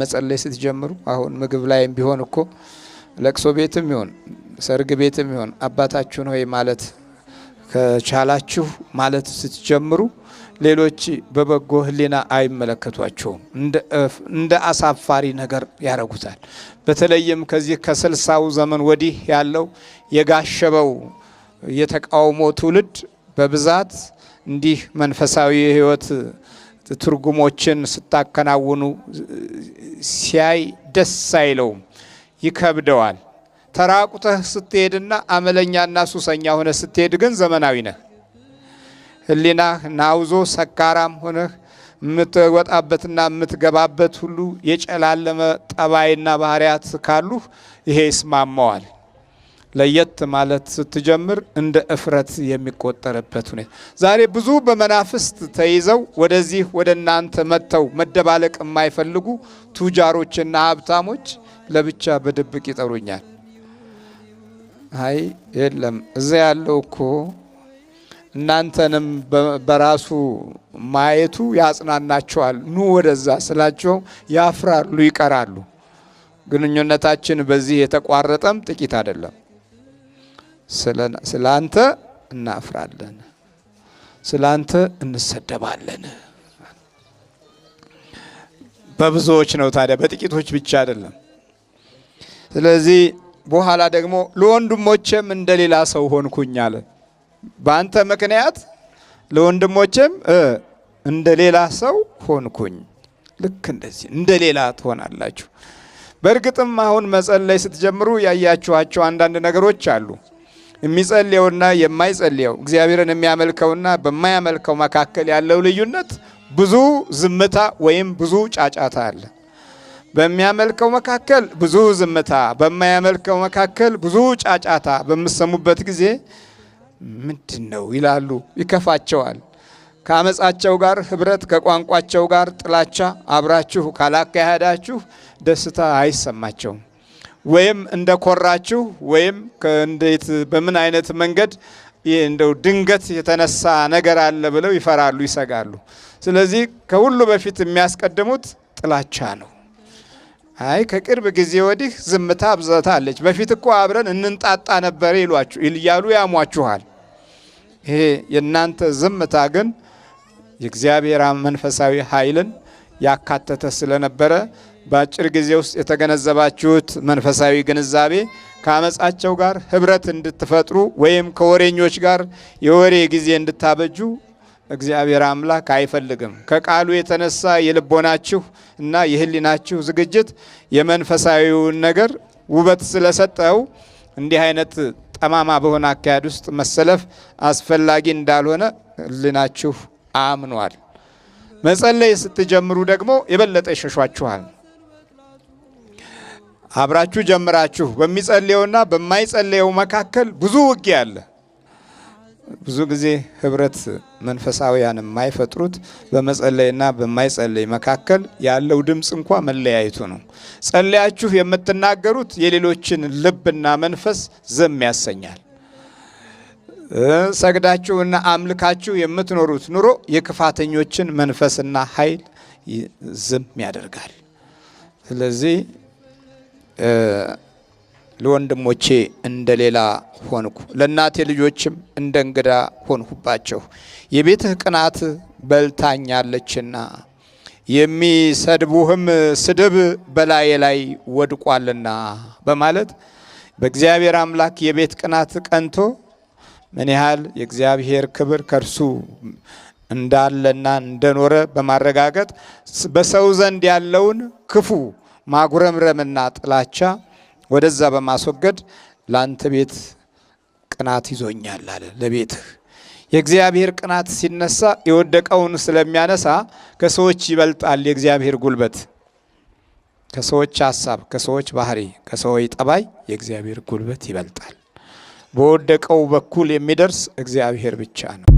መጸለይ ስትጀምሩ አሁን ምግብ ላይም ቢሆን እኮ ለቅሶ ቤትም ይሁን ሰርግ ቤትም ይሁን አባታችሁን ሆይ ማለት ከቻላችሁ ማለት ስትጀምሩ ሌሎች በበጎ ሕሊና አይመለከቷቸውም። እንደ አሳፋሪ ነገር ያደርጉታል። በተለይም ከዚህ ከ60ው ዘመን ወዲህ ያለው የጋሸበው የተቃውሞ ትውልድ በብዛት እንዲህ መንፈሳዊ የሕይወት ትርጉሞችን ስታከናውኑ ሲያይ ደስ አይለውም፣ ይከብደዋል። ተራቁተህ ስትሄድና አመለኛና ሱሰኛ ሆነ ስትሄድ ግን ዘመናዊ ነህ። ሕሊናህ ናውዞ ሰካራም ሆነህ የምትወጣበትና የምትገባበት ሁሉ የጨላለመ ጠባይና ባህሪያት ካሉህ ይሄ ይስማማዋል። ለየት ማለት ስትጀምር እንደ እፍረት የሚቆጠርበት ሁኔታ ዛሬ ብዙ በመናፍስት ተይዘው ወደዚህ ወደ እናንተ መጥተው መደባለቅ የማይፈልጉ ቱጃሮችና ሀብታሞች ለብቻ በድብቅ ይጠሩኛል። አይ የለም፣ እዛ ያለው እኮ እናንተንም በራሱ ማየቱ ያጽናናቸዋል። ኑ ወደዛ ስላቸው ያፍራሉ፣ ይቀራሉ። ግንኙነታችን በዚህ የተቋረጠም ጥቂት አይደለም። ስለ አንተ እናፍራለን፣ ስለ አንተ እንሰደባለን። በብዙዎች ነው ታዲያ፣ በጥቂቶች ብቻ አይደለም። ስለዚህ በኋላ ደግሞ ለወንድሞቼም እንደሌላ ሰው ሆንኩኝ አለ። በአንተ ምክንያት ለወንድሞቼም እንደሌላ ሰው ሆንኩኝ። ልክ እንደዚህ እንደሌላ ትሆናላችሁ። በእርግጥም አሁን መጸለይ ስትጀምሩ ያያችኋቸው አንዳንድ ነገሮች አሉ። የሚጸልየውና የማይጸልየው፣ እግዚአብሔርን የሚያመልከውና በማያመልከው መካከል ያለው ልዩነት ብዙ ዝምታ ወይም ብዙ ጫጫታ አለ። በሚያመልከው መካከል ብዙ ዝምታ፣ በማያመልከው መካከል ብዙ ጫጫታ በምሰሙበት ጊዜ ምንድን ነው ይላሉ፣ ይከፋቸዋል። ከአመፃቸው ጋር ህብረት፣ ከቋንቋቸው ጋር ጥላቻ አብራችሁ ካላካሄዳችሁ ደስታ አይሰማቸውም። ወይም እንደኮራችሁ ወይም እንዴት በምን አይነት መንገድ እንደው ድንገት የተነሳ ነገር አለ ብለው ይፈራሉ፣ ይሰጋሉ። ስለዚህ ከሁሉ በፊት የሚያስቀድሙት ጥላቻ ነው። አይ ከቅርብ ጊዜ ወዲህ ዝምታ አብዝታለች፣ በፊት እኮ አብረን እንንጣጣ ነበር ይሏችሁ እያሉ ያሟችኋል። ይሄ የእናንተ ዝምታ ግን የእግዚአብሔር መንፈሳዊ ኃይልን ያካተተ ስለነበረ በአጭር ጊዜ ውስጥ የተገነዘባችሁት መንፈሳዊ ግንዛቤ ከአመፃቸው ጋር ህብረት እንድትፈጥሩ ወይም ከወሬኞች ጋር የወሬ ጊዜ እንድታበጁ እግዚአብሔር አምላክ አይፈልግም። ከቃሉ የተነሳ የልቦናችሁ እና የህሊናችሁ ዝግጅት የመንፈሳዊውን ነገር ውበት ስለሰጠው እንዲህ አይነት ጠማማ በሆነ አካሄድ ውስጥ መሰለፍ አስፈላጊ እንዳልሆነ ህሊናችሁ አምኗል። መጸለይ ስትጀምሩ ደግሞ የበለጠ ይሸሿችኋል። አብራችሁ ጀምራችሁ በሚጸልየውና በማይጸልየው መካከል ብዙ ውጊያ አለ። ብዙ ጊዜ ህብረት መንፈሳውያን የማይፈጥሩት በመጸለይና በማይጸለይ መካከል ያለው ድምፅ እንኳ መለያየቱ ነው። ጸለያችሁ የምትናገሩት የሌሎችን ልብና መንፈስ ዝም ያሰኛል። ሰግዳችሁና አምልካችሁ የምትኖሩት ኑሮ የክፋተኞችን መንፈስና ኃይል ዝም ያደርጋል። ስለዚህ ለወንድሞቼ እንደሌላ ሆንኩ፣ ለእናቴ ልጆችም እንደ እንግዳ ሆንሁባቸው። የቤትህ ቅናት በልታኛለችና የሚሰድቡህም ስድብ በላዬ ላይ ወድቋልና በማለት በእግዚአብሔር አምላክ የቤት ቅናት ቀንቶ ምን ያህል የእግዚአብሔር ክብር ከእርሱ እንዳለና እንደኖረ በማረጋገጥ በሰው ዘንድ ያለውን ክፉ ማጉረምረምና ጥላቻ ወደዛ በማስወገድ ለአንተ ቤት ቅናት ይዞኛል አለ። ለቤትህ የእግዚአብሔር ቅናት ሲነሳ የወደቀውን ስለሚያነሳ ከሰዎች ይበልጣል የእግዚአብሔር ጉልበት። ከሰዎች ሀሳብ፣ ከሰዎች ባህሪ፣ ከሰዎች ጠባይ የእግዚአብሔር ጉልበት ይበልጣል። በወደቀው በኩል የሚደርስ እግዚአብሔር ብቻ ነው።